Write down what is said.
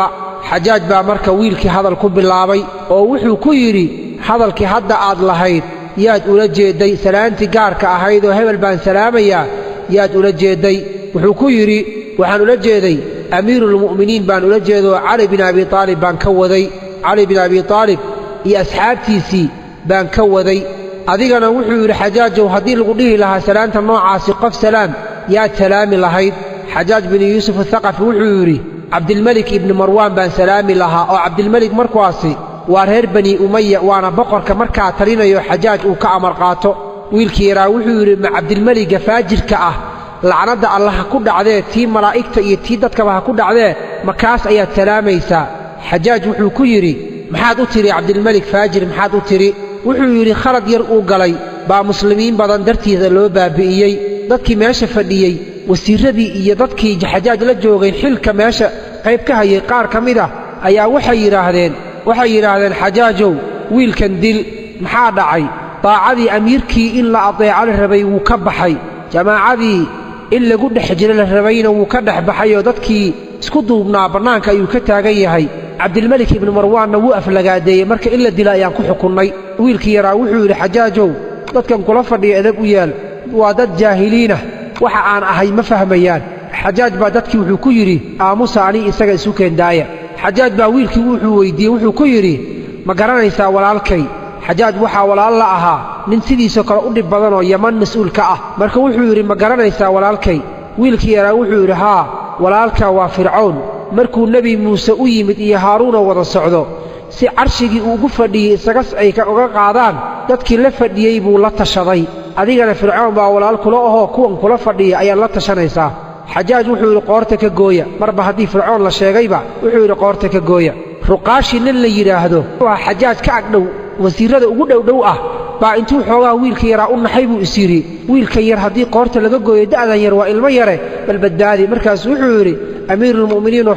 Xajaaj baa marka wiilkii hadal ku bilaabay oo wuxuu ku yidhi, hadalkii hadda aad lahayd yaad ula jeedday? Salaantii gaarka ahayd oo hebel baan salaamayaa yaad ula jeedday? Wuxuu ku yidhi, waxaan ula jeeday amiiruulmu'miniin baan ula jeedaoo Cali bin Abi Taalib baan ka waday, Cali bin Abi Taalib iyo asxaabtiisii baan ka waday. Adigana wuxuu yidhi, Xajaajow, haddii lagu dhihi lahaa salaanta noocaasi qof salaam, yaad salaami lahayd? Xajaaj binu Yuusuf Athaqafi wuxuu yidhi, Cabdilmelik ibni Marwaan baan salaami lahaa, oo Cabdilmelik markaasi waa reer Bani Umaya, waana boqorka markaa talinayo Xajaaj uu ka amar qaato. Wiilkii yaraa wuxuu yidhi, ma Cabdilmeligga faajirka ah, lacnadda alla ha ku dhacdee, tii malaa'igta iyo tii dadkaba ha ku dhacdee, ma kaas ayaad salaamaysaa? Xajaaj wuxuu ku yidhi, maxaad u tidhi Cabdilmelik faajir, maxaad u tidhi? Wuxuu yidhi, khalad yar uu galay baa muslimiin badan dartiisa loo baabi'iyey. Dadkii meesha fadhiyey, wasiirradii iyo dadkii Xajaaj la joogay, xilka meesha qayb ka hayay qaar ka mid ah ayaa waxay yidhaahdeen, Xajaajow, wiilkan dil. Maxaa dhacay? Daacadii amiirkii in la adeeco la rabay wuu ka baxay, jamaacadii in lagu dhex jiro la rabayna wuu ka dhex baxay, oo dadkii isku duubnaa bannaanka ayuu ka taagan yahay. Cabdilmelik ibnu Marwaanna wuu aflagaadeeyey, marka in la dilo ayaan ku xukunnay. Wiilkii yaraa wuxuu yidhi, Xajaajow, dadkan kula fadhiya edab u yaal, waa dad jaahiliinah, waxa aan ahay ma fahmayaan. Xajaaj baa dadkii wuxuu ku yidhi, aamusa, ani isaga isu keendaaya. Xajaaj baa wiilkii wuxuu weyddiiyey, wuxuu ku yidhi, ma garanaysaa walaalkay? Xajaaj waxaa walaal la ahaa nin sidiisoo kale u dhib badanoo Yaman mas'uul ka ah. Marka wuxuu yidhi, ma garanaysaa walaalkay? Wiilkii yaraa wuxuu yidhi, haa, walaalka waa Fircown. Markuu Nebi Muuse u yimid iyo Haaruunoo wada socdo, si carshigii uu ugu fadhiyey isaga ay uga qaadaan, dadkii la fadhiyey buu la tashaday. Adigana Fircoon baa walaal kula ahoo kuwan kula fadhiya ayaad la tashanaysaa. Xajaaj wuxuu yidhi, qoorta ka gooya. Marba haddii Fircoon la sheegayba, wuxuu yidhi, qoorta ka gooya. Ruqaashi nin la yidhaahdo waa Xajaaj ka agdhow, wasiirrada ugu dhowdhow ah, baa intuu xoogaa wiilka yaraa u naxay buu is yidhi, wiilkan yar haddii qoorta laga gooyo, da'dan yar waa ilmo yare, bal badbaadi. Markaasuu wuxuu yidhi, amiiruulmu'miniin.